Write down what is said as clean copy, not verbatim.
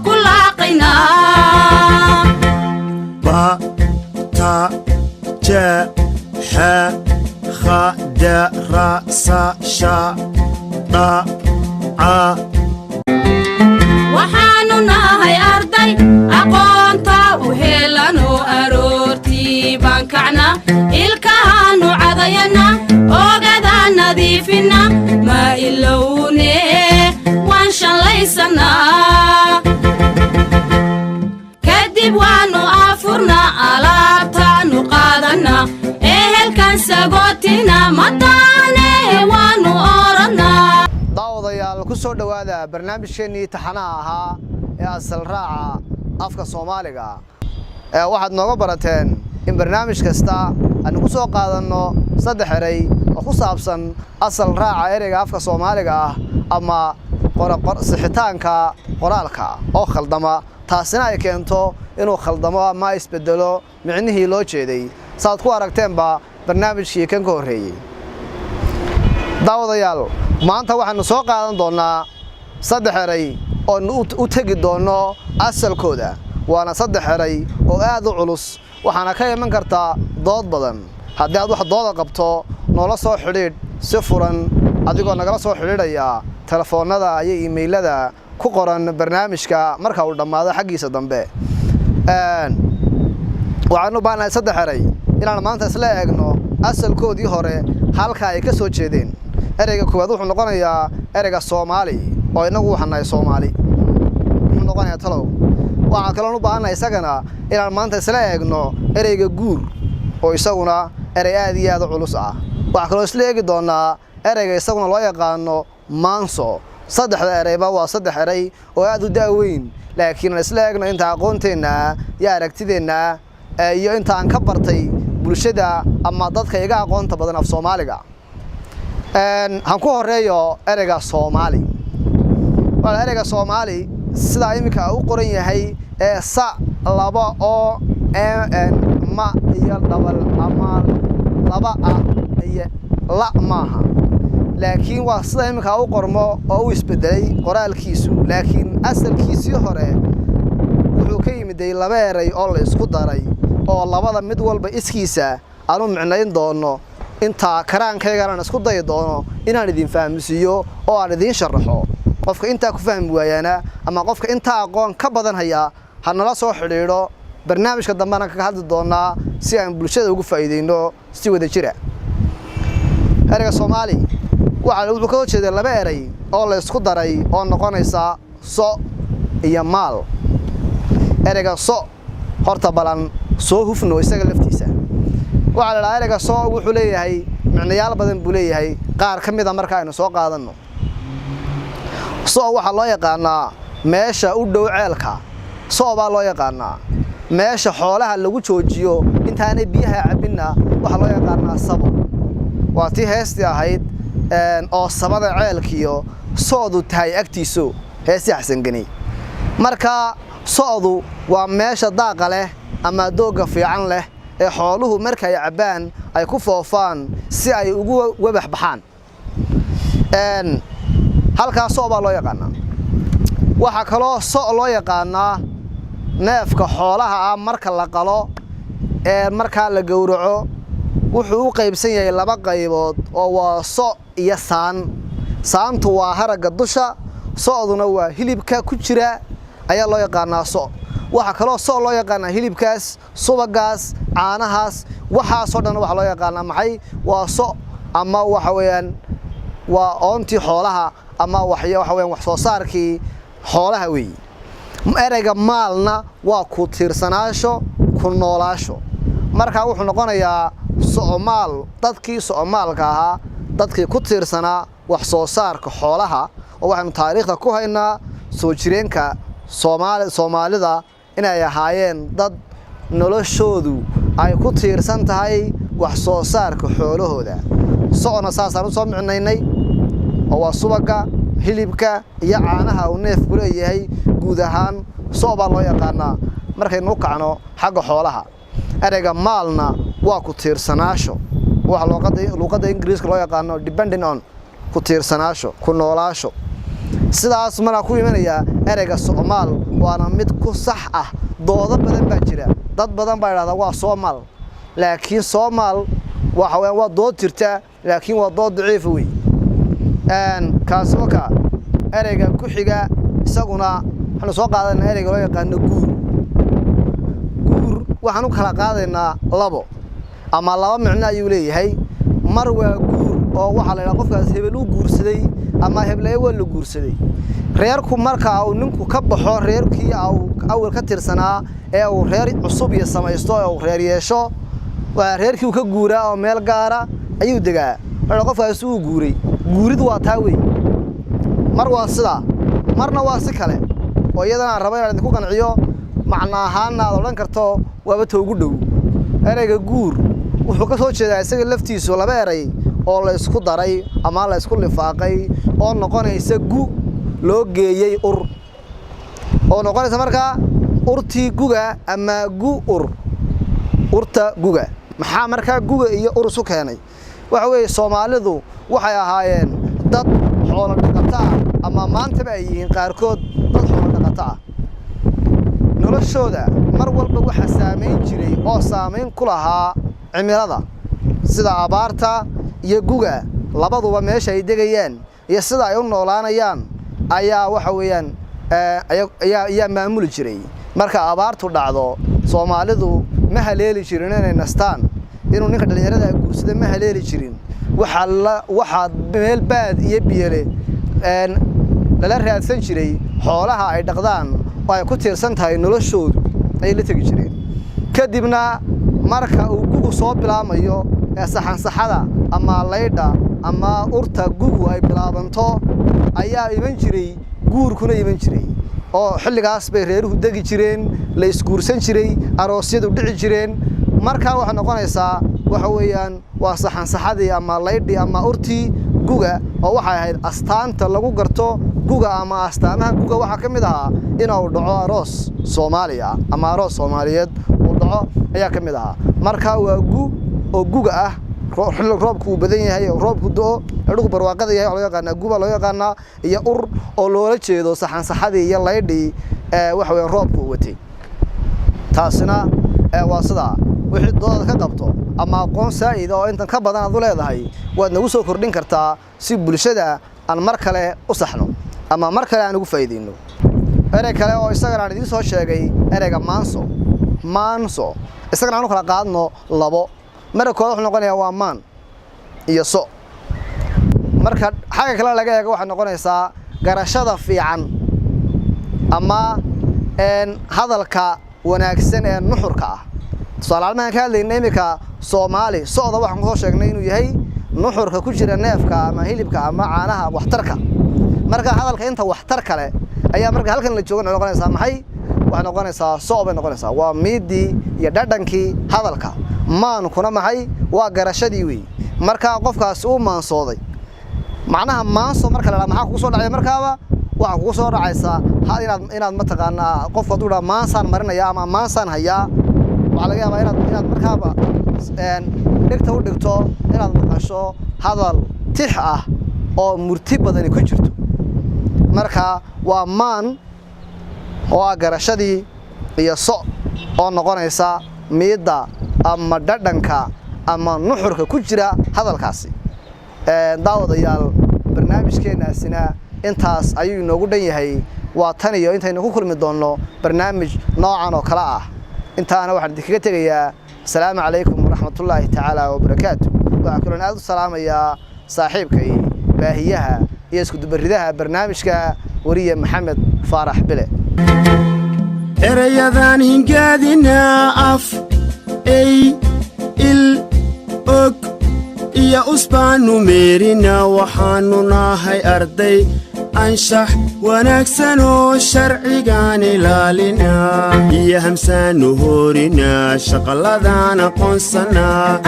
Ku laaqaynaa. Ba, ta, ja, xa, kha, da, ra, sa, sha, dha, ca. Waxaanu nahay arday aqoonta u helano. Aroortii baan kacna, ilkahaanu cadayana, ogadaan nadiifina, ma ilowne waan shallaysanaa. Kadib waannu afurna, alaabtaanu qaadana, ehelkan sagootina, mataane waannu oranaa. Daawadayaal, ku soo dhowaada barnaamijkeennii taxanaha ahaa ee Asal Raaca Afka Soomaaliga. Ee waxaad nooga barateen in barnaamij kasta aanu ku soo qaadanno saddex erey oo ku saabsan asal raaca ereyga afka Soomaaliga ah ama sixitaanka qoraalka oo khaldama, taasina ay keento inuu khaldamo ama isbedelo micnihii loo jeeday, saaad ku aragteenba barnaamijkii kan ka horreeyey. Daawadayaal, maanta waxaanu soo qaadan doonnaa saddex erey oonu u tegi doonno asalkooda, waana saddex erey oo aad u culus, waxaana ka iman kartaa dood badan. Haddii aad wax dooda qabto, noola soo xidhiidh si furan, adigoo nagala soo xidhiidhaya telefoonnada iyo iimaylada ku qoran barnaamijka marka uu dhammaado xaggiisa dambe. Waxaanu u baahnahay saddex erey inaan maanta isla eegno asalkoodii hore, halka ay ka soo jeedeen. Ereyga koowaad wuxuu noqonayaa ereyga Soomaali, oo innagu waxaan nahay Soomaali, muxuu noqonayaa talow? Waxaa kaloon u baahannahay isagana inaan maanta isla eegno ereyga guur, oo isaguna erey aad iyo aad u culus ah. Waxaa kaloo isla eegi doonaa ereyga isaguna loo yaqaano maanso. Saddexda ereyba waa saddex erey oo aad u daaweyn, laakiin aan isla eegno inta aqoonteenna iyo aragtideenna iyo inta aan ka bartay bulshada ama dadka iga aqoonta badan af Soomaaliga. Han ku horeeyo ereyga Soomaali. Waa ereyga Soomaali sidaa iminka u qoran yahay ee sa laba oo ma iyo double ama laba a iyo la maaha, laakiin waa sida iminka u qormo oo u isbedelay qoraalkiisu, laakiin asalkiisii hore wuxuu ka yimiday laba erey oo la isku daray, oo labada mid walba iskiisa aan u micnayn doono. Intaa karaankaygan aan isku dayi doono inaan idin fahamsiiyo oo aan idiin sharaxo. Qofka intaa ku fahmi waayaana ama qofka intaa aqoon ka badan hayaa ha nala soo xidhiidho. Barnaamijka dambena kaga hadli doonaa si aan bulshada ugu faa'iideyno si wada jira. Ereyga Soomaali waxa wuxuu ka jeeday laba erey oo la isku daray oo noqonaysa so iyo maal. Ereyga so horta balan soo hufno isaga laftiisa. Waxaa la dhahaa ereyga so wuxuu leeyahay micnayaal badan buu leeyahay. Qaar ka mid a marka aynu soo qaadanno, so waxaa loo yaqaanaa meesha u dhow ceelka, so baa loo yaqaanaa. Meesha xoolaha lagu joojiyo intaanay biyaha cabbinna waxaa loo yaqaanaa sabo. Waa tii heestii ahayd oo sabada ceelkiyo soodu tahay agtiiso, heestii Xasangeni. Marka so'du waa meesha daaqa leh ama doogga fiican leh ee xooluhu markay cabbaan ay ku foofaan si ay ugu wabax baxaan. Halkaa so baa loo yaqaanaa. Waxaa kaloo so loo yaqaanaa neefka xoolaha ah marka la qalo ee markaa la gowraco. Wuxuu u qaybsan yahay laba qaybood, oo waa so iyo saan. Saantu waa haragga dusha, so'duna waa hilibka ku jira ayaa loo yaqaanaa so. Waxaa kaloo so loo yaqaanaa hilibkaas, subagaas, caanahaas, waxaasoo dhan waxaa loo yaqaanaa maxay? Waa so, ama waxa weeyaan waa oontii xoolaha ama waxa weeyaan wax soo saarkii xoolaha weeyi. Ereyga maalna waa ku tiirsanaasho, ku noolaasho. Markaa wuxuu noqonayaa somaal, dadkii soomaalka ahaa, dadkii ku tiirsanaa wax soo saarka xoolaha, oo waxaynu taariikhda ku haynaa soo jireenka Soomaalida inay ahaayeen dad noloshoodu ay ku tiirsan tahay wax soo saarka xoolahooda. Socona saasaan usoo micnaynay, oo waa subaga, hilibka iyo caanaha uu neefku leeyahay. Guud ahaan so baa loo yaqaanaa markaynu u kacno xagga xoolaha. Ereyga maalna waa ku tiirsanaasho, waxa luuqadda Ingiriiska loo yaqaano depending on, ku tiirsanaasho, ku noolaasho. Sidaas markaa ku imanayaa ereyga Soomaal. Waana mid ku sax ah. Doodo badan baa jira, dad badan baa idhahdaa waa Soomaal, laakiin Soomaal waxa weeyaan waa dood jirta, laakiin waa dood daciifa wey kaasi. Waka ereyga ku xiga isaguna waxaanu soo qaadanaa ereyga loo yaqaano guur. Guur waxaan u kala qaadaynaa labo ama laba micno ayuu leeyahay. Mar waa guur oo waxaa la yidhaha qofkaas hebel uu guursaday ama heblaye waa la guursaday. Reerku marka uu ninku ka baxo reerkii uu awal ka tirsanaa ee uu reer cusub iyo samaysto ee uu reer yeesho, waa reerkii uu ka guuraa oo meel gaara ayuu degaa. Wuxuu qofkaasi uu guuray. Guuridu waa taa wey. Mar waa sidaa, marna waa si kale oo iyadana aan rabo inaan idinku qanciyo, macno ahaanna aad odhan karto waaba ta ugu dhow. Ereyga guur wuxuu ka soo jeedaa isaga laftiisu laba erey oo la isku daray ama la isku lifaaqay oo noqonaysa gu loo geeyey ur, oo noqonaysa markaa urtii guga ama gu ur, urta guga. Maxaa markaa guga iyo ur isu keenay? Waxa weeye, Soomaalidu waxay ahaayeen dad xoolo dhaqato ah, ama maantaba ay yihiin qaarkood dad xoolo dhaqato ah. Noloshooda mar walba waxaa saamayn jiray oo saamayn ku lahaa cimilada, sida abaarta iyo guga. Labaduba meesha ay degayaan iyo sida ay u noolaanayaan ayaa waxa weeyaan ayaa maamuli jiray. Marka abaartu dhacdo, Soomaalidu ma haleeli jirin inay nastaan. Inuu ninka dhallinyarada guursada ma haleeli jirin. Waxaa la waxaa meel baad iyo biyole lala raadsan jiray xoolaha ay dhaqdaan oo ay ku tiirsan tahay noloshoodu ayay la tegi jireen. Kadibna marka uu gugu soo bilaamayo ee saxansaxada ama laydha ama urta gugu ay bilaabanto ayaa iman jiray guurkuna iman jiray, oo xilligaas bay reeruhu degi jireen, la isguursan jiray, aroosyadu dhici jireen. Markaa waxay noqonaysaa waxa weeyaan waa saxansaxadii ama laydhii ama urtii guga, oo waxay ahayd astaanta lagu garto guga, ama astaamaha guga waxaa ka mid ahaa inuu dhaco aroos Soomaaliya ama aroos Soomaaliyeed uu dhaco ayaa ka mid ahaa. Marka waa gu oo guga ah, xilli roobku uu badan yahay oo roobku da'o ee dhulku barwaaqada yahay waxa loo yaqaanaa guba loo yaqaanaa, iyo ur oo loola jeedo saxansaxadii iyo laydhii ee waxa weeyaan roobku uu watay. Taasina waa sidaa. Wixii dooda ka qabto ama aqoon saa'id oo intan ka badan aad u leedahay waad nagu soo kordhin kartaa, si bulshada aan mar kale u saxno ama mar kale aan ugu faa'iideyno. Erey kale oo isagana aan idiin soo sheegay, ereyga maanso. Maanso isagana aan u kala qaadno labo. Marka koowaad wuxuu noqonayaa waa maan iyo so. Marka xagga kale laga eego, waxay noqonaysaa garashada fiican ama hadalka wanaagsan ee nuxurka ah. Tusaale ahaan, ka hadlayna iminka Soomaali, socda waxaan kusoo sheegnay inuu yahay nuxurka ku jira neefka ama hilibka ama caanaha, waxtarka. Marka hadalka inta waxtar kale ayaa marka halkan la joogo noqonaysaa maxay? Waxay noqonaysaa so bay noqonaysaa. Waa miidii iyo dhadhankii hadalka. Maankuna maxay? Waa garashadii wey. Marka qofkaasi uu maansooday, macnaha maanso marka la dhaha, maxaa kugu soo dhacaya? Markaaba waxaa kugu soo dhacaysaa ha inaad mataqaanaa qofku hadduu dhaha maansaan marinaya ama maansaan hayaa, waxaa laga yaabaa inaad markaaba dhegta u dhigto inaad maqasho hadal tix ah oo murti badani ku jirto. Marka waa maan oo ah garashadii iyo so oo noqonaysa miidda ama dhadhanka ama nuxurka ku jira hadalkaasi. Daawadayaal, barnaamijkeenaasina intaas ayuu inoogu dhan yahay. Waa tan iyo intaynu ku kulmi doonno barnaamij noocan oo kale ah. Intaana waxaan idinkaga tegayaa asalaamu calaykum waraxmatullaahi tacaala wabarakaatu. Waxaa kaloon aad u salaamayaa saaxiibkay baahiyaha iyo iskudubaridaha barnaamijka, weriye Maxamed Faarax Bile. Erayadan hingaadina af ey il og iyo usbaannu meerina. Waxaannu nahay arday anshax wanaagsanoo sharcigaan ilaalina, iyo hamsaannu hoorina, shaqaladaan aqoonsanaa.